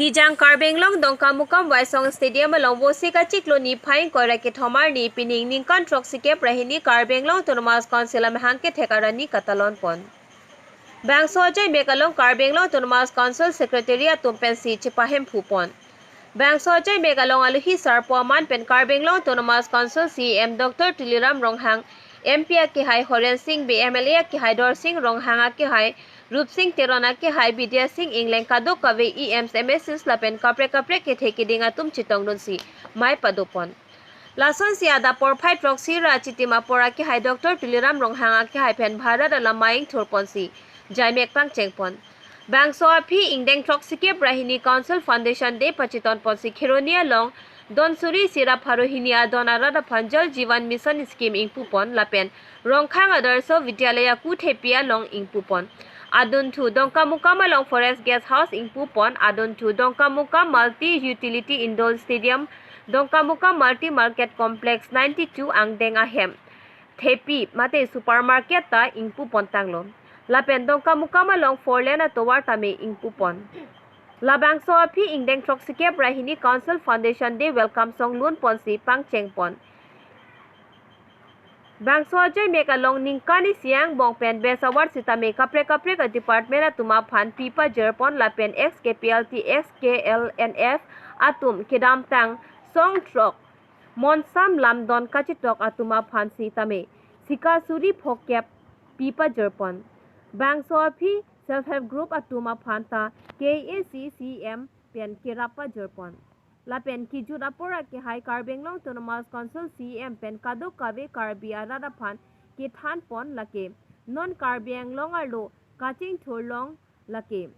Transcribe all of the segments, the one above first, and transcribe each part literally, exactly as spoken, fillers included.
Ejang Karbi Anglong Dongkamukam Waisong Stadium along Vosik achiklo niphai ingkoi ra kethom arni pining ningkan throksikep ra hini Karbi Anglong Autonomous Council amahang kethek arani katalon pon. Bangso ajaimek along Karbi Anglong Autonomous Council Secretary atum pensi chepahemphu pon. Bangso ajaimek along alohi sarpo aman pen Karbi Anglong Autonomous Council C E M Doctor Tuliram Ronghang, M P akehai Horen Sing Bey, M L A akehai Dorsing Ronghang, akehai Rupsing Teron, akehai Bidya Sing Engleng, kadokave E Ms, M A Cs lapen kaprek kaprek kethe keding atum chetongdunsi mei padopon. Lasonsi adap porphai throksi ra chitim apor akehai Doctor Tuliram Ronghang akehai pen Bharat alam mei ingthurponsi jaimek pangchengpon. Bangso aphi ingdeng throksikep ra hini Council Foundation Day pachitonponsi Kheroni along don suri isi ra pharo hini adon arat aphan Jal Jeevan Mission Scheme ingpupon lapen Rongkhang Adarsha Vidyalaya Kuthepi along ingpupon. Adunthu Dongkamukam along Forest Guest House ingpupon. Adunthu Dongkamukam Multi Utility Indoor Stadium, Dongkamukam Multi Market Complex ninety-two angdeng ahem, thepi mate supermarket ta ingpupon tanglo. Lapen Dongkamukam along four lane atovar tame ingpupon. Labangso aphi ingdeng throksikep ra hini Council Foundation Day welcome song lunponsi pangchengpon. Bangso ajaimek along ningkan isi angbong pen Best Award sitame kaprek kaprek a-department atum aphan pi pajirpon lapen ex K P L T, ex K L N F atum kedamtang song throk monsam lamdon kachetok atum aphan sitame sika suri phokep pi pajirpon. Bangso aphi Self Help Group atum aphan ta K A C C M pen kerap pajirpon. Lapen kejut apor akehai Karbi Anglong Autonomous Council C E M pen kadokave Karbi arat aphan kethanpon lake non Karbi Anglong arlo kachingthurlong lake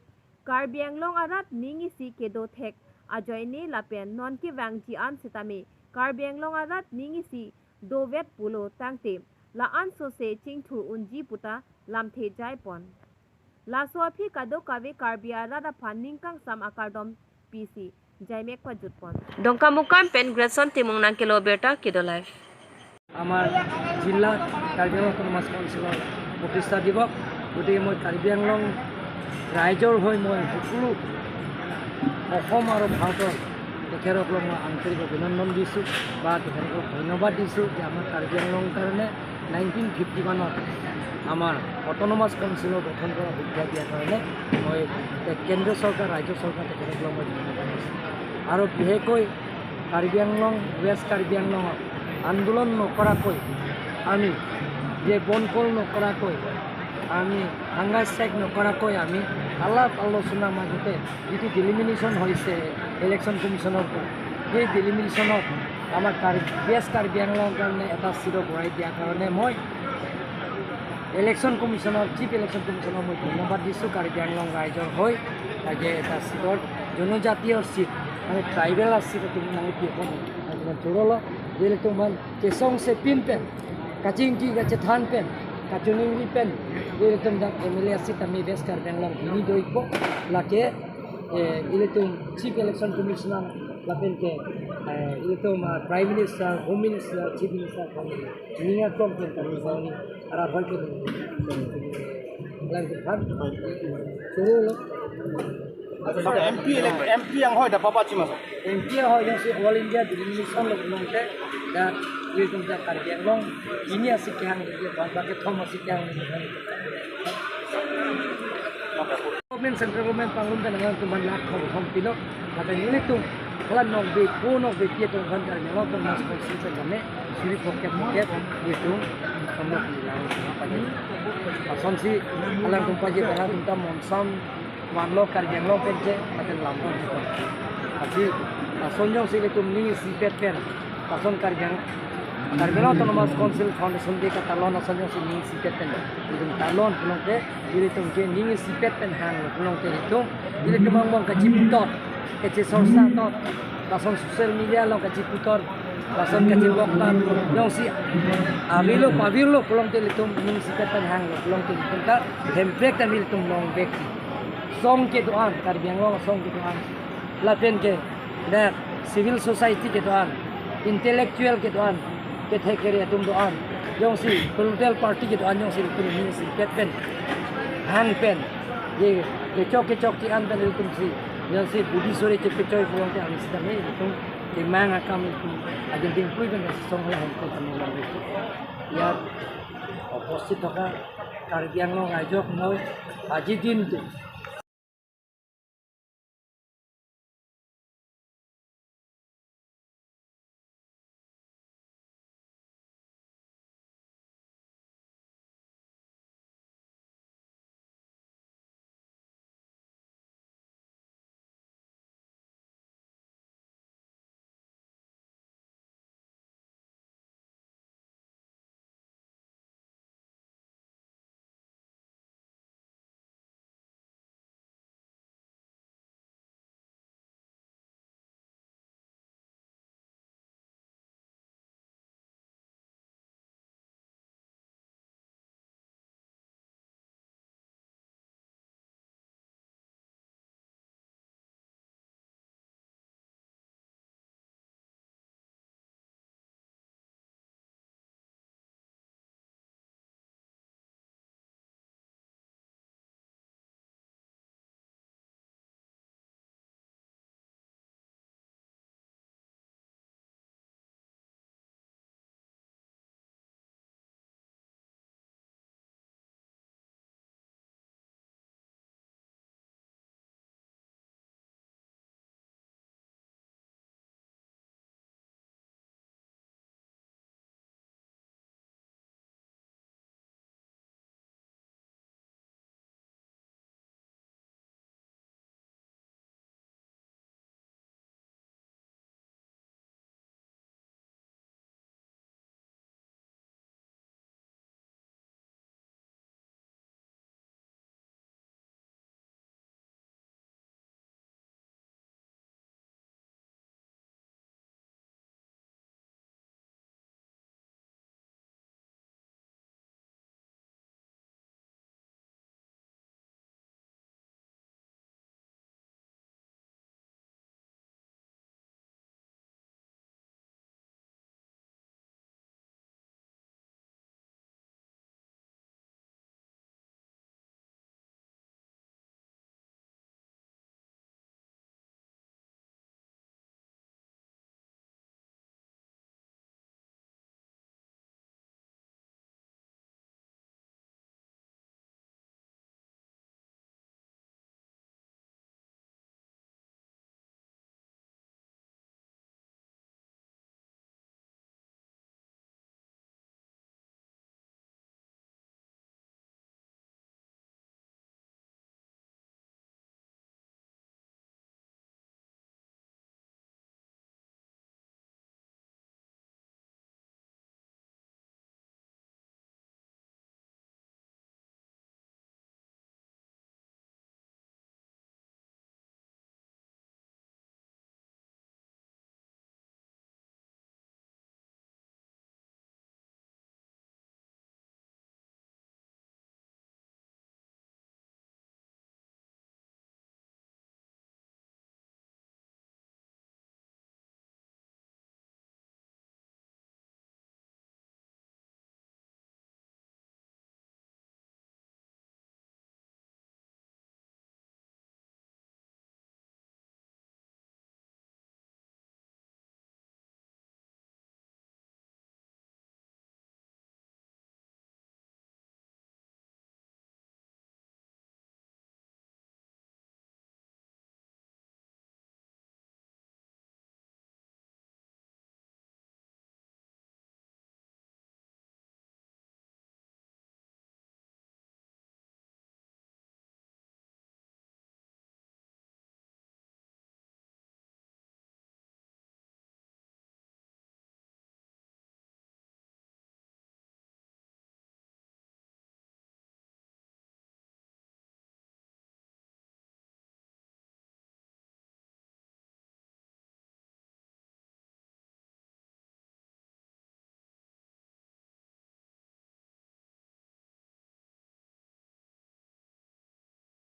Karbi Anglong arat ning isi kedo thek ajoine lapen non kevangji an sitame Karbi Anglong arat ning isi dovet pulo tangte la-an sose chingthur unji puta lamthe jaipon. Laso aphi kadokave Karbi arat aphan ning kangsam akardom pisi jaimek pajutpon. Dongkamukam pen Grayson Timung nangkelo birta Kedo Live. আমাৰ জিলা কাৰ্বি আংলং অট'নমাছ কাউন্সিলৰ প্ৰতিষ্ঠা দিৱস। গতিকে মই কাৰ্বি আংলং ৰাইজৰ হৈ মই সকলো অসম আৰু ভাৰতৰ তেখেতসকলক মই আন্তৰিক অভিনন্দন দিছোঁ বা তেখেতসকলক ধন্যবাদ দিছোঁ যে আমাৰ কাৰ্বি আংলঙৰ কাৰণে নাইনটিন ফিফটি ওৱানত আমাৰ অট'নমাছ কাউন্সিলৰ গঠন কৰা সুবিধা দিয়াৰ কাৰণে মই তে-, কেন্দ্ৰীয় চৰকাৰ, ৰাজ্য চৰকাৰ তেখেতসকলক মই ধন্যবাদ দিছোঁ। আৰু বিশেষকৈ কাৰ্বি আংলং, ৱেষ্ট কাৰ্বি আংলঙত আন্দোলন নকৰাকৈ আমি যে বনকল নকৰাকৈ আমি হাংগাৰ ষ্ট্ৰাইক নকৰাকৈ আমি আলাপ আলোচনাৰ মাজতে যিটো ডিলিমিনেশ্যন হৈছে ইলেকশ্যন কমিশ্যনৰ পৰা, সেই ডিলিমিনেশ্যনত আমাৰ কাৰ্বি, ৱেষ্ট কাৰ্বি আংলঙৰ কাৰণে এটা চিটৰ বঢ়াই দিয়াৰ কাৰণে মই ইলেকশ্যন কমিশ্যনৰ, চিফ ইলেকশ্যন কমিশ্যনক মই ধন্যবাদ দিছোঁ। কাৰ্বি আংলং ৰাইজৰ হৈ তাকে এটা চিটৰ জনজাতীয় চিট, মানে ট্ৰাইবেল চিট তুমি নামি কি এখন জোৰলো, যিহেতু মই কেচং চেপিন pen, kachingki kachethan pen, kachoningri pen, ilitum dak M L A seat tame West Karbi Anglong hini do-ikpo, lake, eh, ilitum Chief Election Commissioner lapen ke, eh, ilitum, ah, Prime Minister, Home Minister, Chief Minister kami, ninga kong pen kami kami, arat hoi pen, lang ke phan, choro lo. Acha, M P elect, M P anghoi dak papa chima. M P anghoi jongsi All India Delimination lo pulote, dak ilitum dak Karbi Anglong hini isi kehang, bangke kethom isi kehang. Government, central government pangrum pen alangtum aphan lakh thom thom pilo, lapen ilitum hala nokbe pho nokbe pi atum aphan Karbi Anglong Autonomous Council pen kami suri phokep phokep ilitum thom lo pilo. Lasonsi alangtum paji alangtum ta monsam vanlo Karbi Anglong pen je, lapen lamdon jikon. Lasi, lason jongsi ilitum ning isipet pen, lason Karbi Ang-, Karbi Anglong Autonomous Council Foundation Day katalon, lason jongsi ning isipet pen, ilitum talon pulote, ilitum ke ning isipet pen hang pulote ilitum, ilitum angbong kachiputhot, kachisorsa thot, lason social media along kachiputhot, lason kachibok ta, jongsi avelo pavirlo pulote ilitum ning isipet pen hanglo pulote ilitum ta hemprek ta ilitum longvek. Song kedo-an, Karbi Anglong song kedo-an, lapen ke dak civil society kedo-an, intellectual kedo-an, kethe kere atum do-an, jongsi political party kedo-an jongsi ilitum ning isipet pen hang pen, je kechok kechok ti an pen ilitum si ইয়াত যে বুদ্ধি চৰে চেক্ৰেটাৰী বুলতে আমি চিধামে এইটো ইমান কাম এইটো আজি দিন কৈ পেলাই সং হলে হংকং আমি লগে ইয়াত উপস্থিত থকা কাৰ্বি আংলং ৰাইজক মই আজিৰ দিনটো